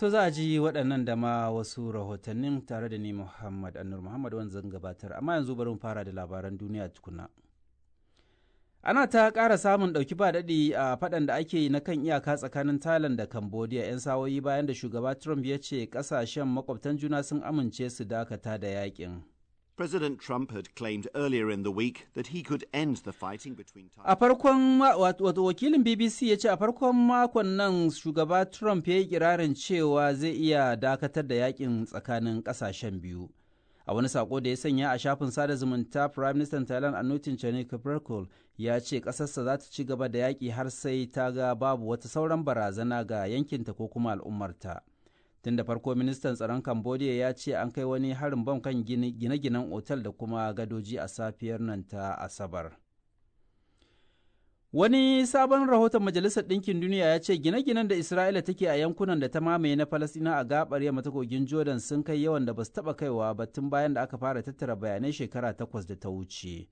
To za a ji waɗannan da ma wasu rahotannin tare da ni Muhammad Anur Muhammad wanda zan gabatar, amma yanzu bari mu fara da labaran duniya tukuna. Ana ta ƙara samun ɗauki ba daɗi a faɗan da ake yi na kan iyaka tsakanin Thailand da Cambodia 'yan sa'o'i bayan da shugaba Trump ya ce ƙasashen makwabtan juna sun amince su dakata da yakin. President Trump had claimed earlier in the week that he could end the fighting between A farkon wato wakilin BBC ya ce a farkon makon nan shugaba Trump ya yi kirarin cewa zai iya dakatar da yakin tsakanin ƙasashen biyu. A wani sako da ya sanya a shafin sada zumunta, Prime Minister Thailand Anutin Charnvirakul ya ce ƙasarsa za ta ci gaba da yaƙi har sai ta ga babu wata sauran barazana ga yankinta ko kuma al'ummarta. Tun da farko ministan tsaron Cambodia ya ce an kai wani harin bam kan gine-ginen otal da kuma gadoji a safiyar nan ta Asabar. Wani sabon rahoton Majalisar Ɗinkin Duniya ya ce gine-ginen da Isra'ila take a yankunan da ta mamaye na Falasɗina a gabar yamma ta kogin Jordan sun kai yawan da ba su taɓa kaiwa ba tun bayan da aka fara tattara bayanai shekara 8 da ta wuce.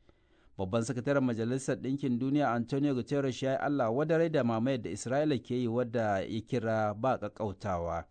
Babban sakataren Majalisar Ɗinkin Duniya Antonio Guterres ya yi Allah wadarai da mamayar da Isra'ila ke yi wadda ya kira ba ƙaƙƙautawa.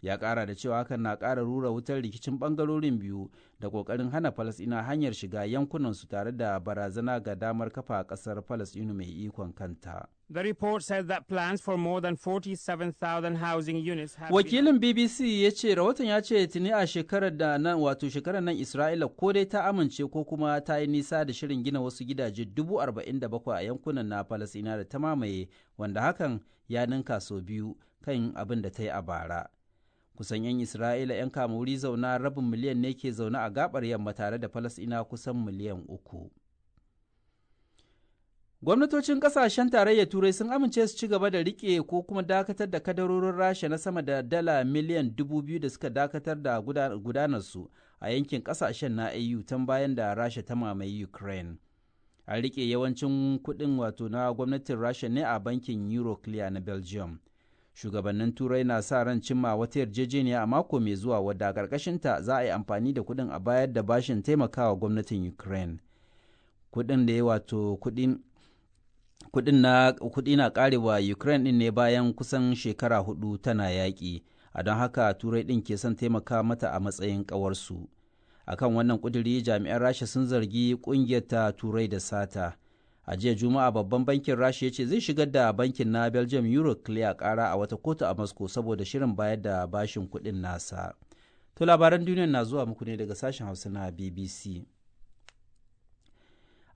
Ya ƙara da cewa hakan na ƙara rura wutar rikicin ɓangarorin biyu da ƙoƙarin hana Falasɗina hanyar shiga yankunansu tare da barazana ga damar kafa ƙasar Falasɗinu mai ikon kanta. The report said that plans for more than 47,000 housing units have Wakilin BBC ya ce rahoton ya ce tuni a shekarar da nan, wato shekarar nan, Isra'ila ko dai ta amince ko kuma ta yi nisa da shirin gina wasu gidaje 47,000 a yankunan na Falasɗina da ta mamaye, wanda hakan ya ninka sau biyu kan abin da ta yi a bara. Kusan 'yan Isra'ila 'yan kama wuri zauna rabin miliyan ne ke zaune a gabar yamma tare da Falasɗina kusan miliyan 3. Gwamnatocin kasashen Tarayyar Turai sun amince su ci gaba da rike ko kuma dakatar da kadarorin Rasha na sama da dala miliyan 2,000 da suka dakatar da gudanarsu a yankin kasashen na EU tun bayan da Rasha ta mamaye Ukraine. An rike yawancin kuɗin wato na gwamnatin Rasha ne a bankin Euroclear na Belgium. Shugabannin Turai na sa ran cimma wata yarjejeniya a mako mai zuwa wadda a ƙarƙashinta za a yi amfani da kuɗin a bayar da bashin taimakawa gwamnatin Ukraine. Kuɗin da ya wato kuɗin kudin na kudi na karewa Ukraine din ne bayan kusan shekara 4 tana yaƙi, a don haka Turai din ke son taimaka mata a matsayin ƙawarsu. Akan wannan kuduri, jami'an Rasha sun zargi ƙungiyar ta Turai da sata. A jiya Juma'a babban bankin Rasha ya ce zai shigar da bankin na Belgium Euroclear kara a wata kotu a Moscow saboda shirin bayar da bashin kuɗin nasa. To labaran duniya na zuwa muku ne daga sashen Hausa na BBC.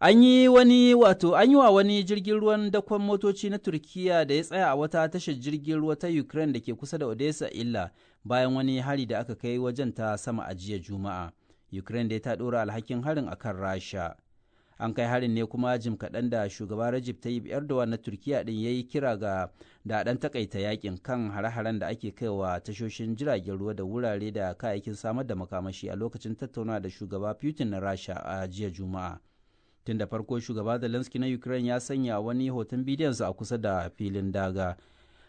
An yi wani wato an yi wa wani jirgin ruwan dakon motoci na Turkiya da ya tsaya a wata tashar jirgin ruwa ta Ukraine da ke kusa da Odessa illa bayan wani hari da aka kai wajen ta sama a jiya Juma'a. Ukraine dai ta ɗora alhakin harin akan Rasha. An kai harin ne kuma jim kaɗan da shugaba Recep Tayyip Erdogan na Turkiya ɗin ya yi kira ga da ɗan takaita yakin kan hare-haren da ake kaiwa tashoshin jiragen ruwa da wurare da kayayyakin samar da makamashi a lokacin tattaunawa da shugaba Putin na Rasha a jiya Juma'a. Tun da farko shugaba Zelensky na Ukraine ya sanya wani hoton bidiyonsa a kusa da filin daga.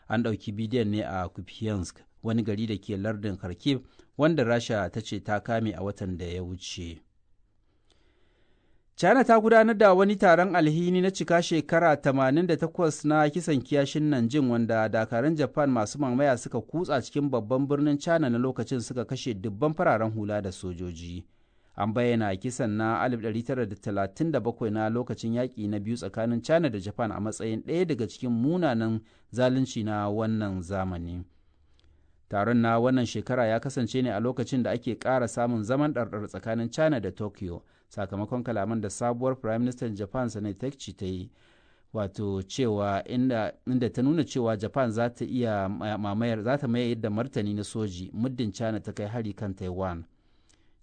An ɗauki bidiyon ne a Kupiansk, wani gari da ke lardin Kharkiv wanda Rasha ta ce ta kame a watan da ya wuce. China ta gudanar da wani taron alhini na cika shekara 88 na kisan kiyashin Nanjing, wanda dakarun Japan masu mamaya suka kutsa cikin babban birnin China na lokacin suka kashe dubban fararen hula da sojoji. An bayyana kisan na 1937 na lokacin yaƙi na biyu tsakanin China da Japan a matsayin ɗaya daga cikin munanan zalunci na wannan zamani. Taron na wannan shekara ya kasance ne a lokacin da ake ƙara samun zaman ɗarɗar tsakanin China da Tokyo sakamakon kalaman da sabuwar Prime Minister Japan Sanae Takaichi ta yi, wato cewa inda ta nuna cewa Japan za ta iya mamayar za ta mayar da martani na soji muddin China ta kai hari kan Taiwan.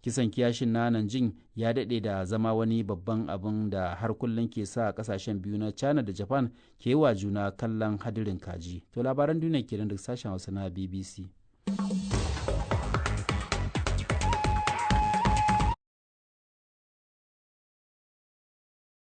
Kisan kiyashin na Nanjing ya daɗe da zama wani babban abin da har kullum ke sa kasashen biyu na China da Japan ke yi wa juna kallon hadirin kaji. To labaran duniya kenan daga sashen Hausa na BBC.